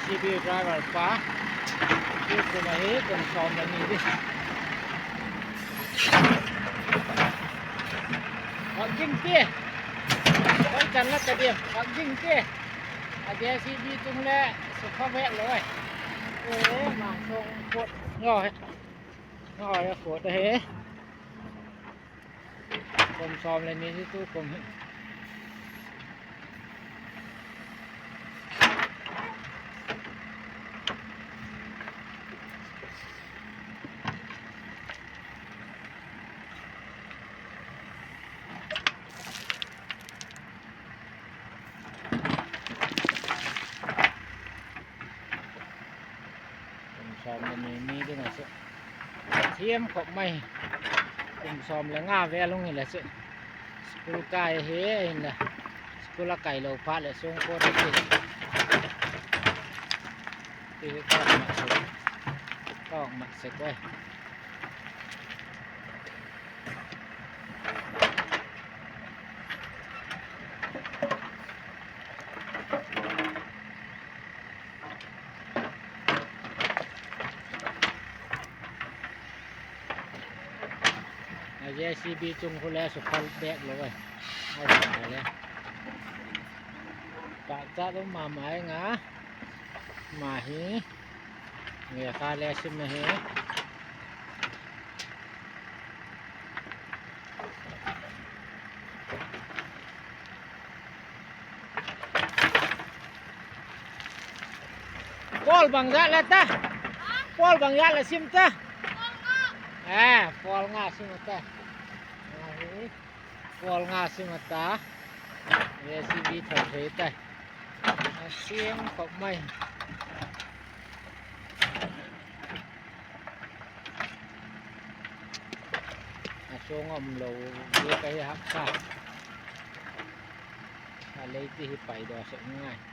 JCB driver ປາ ຄືຄົນເຮັດຄົນຊອມແບບນີ້ຕິ ປັກກິນຕິ ໄປກັນລະກະດຽມ ປັກກິນຕິ ອາ JCB ຈຸງແລ ສຸຂະແວກເລີຍ ເອີ ມາສົ່ງໂຄດ ງໍ້ ງໍ້ໂຄດເດ. ກົມຊອມແລະນີ້ ກົມຊອມແລະນີ້ ມີເດ້ນະ ກະທຽມ ຂອບໄມ້ ກຸມຊອມແລະງາແວລົງນີ້ແຫຼະ ສະກຸລະກາຍເຮ ເຫັນລະ ສະກຸລະໄກໂລພາດແລະ ຊົງໂຄດເຮ ທີ່ກອກມາເສັກ ກອກມາເສັກໄວ້. ອາ ເຈຊີບີ ຈຸງພຸ້ນແຫຼະ ສຸກເຂົ້າແບກເລີຍ ເອົາໄປແລ້ວ ປະຈະລົງມາໄມ້ງາ ມາຮີ ເງຍຄາແລຊິມມາຮີ. ປອລບັງຍາດແລະຕາ ປອລບັງຍາດແລະຊິມຕາ ອາ ປອລງາຊິມຕາ ປອລງາຊິມຕາ ເອຊີບີ ເຖິງເທຕາ ອາ ສຽງຂອບໄມ້ ອາ ໂຊງອມໂລເວໄກຮັກສາ ອາ ເລີຍຕິໄປດອກສະງ່າຍ.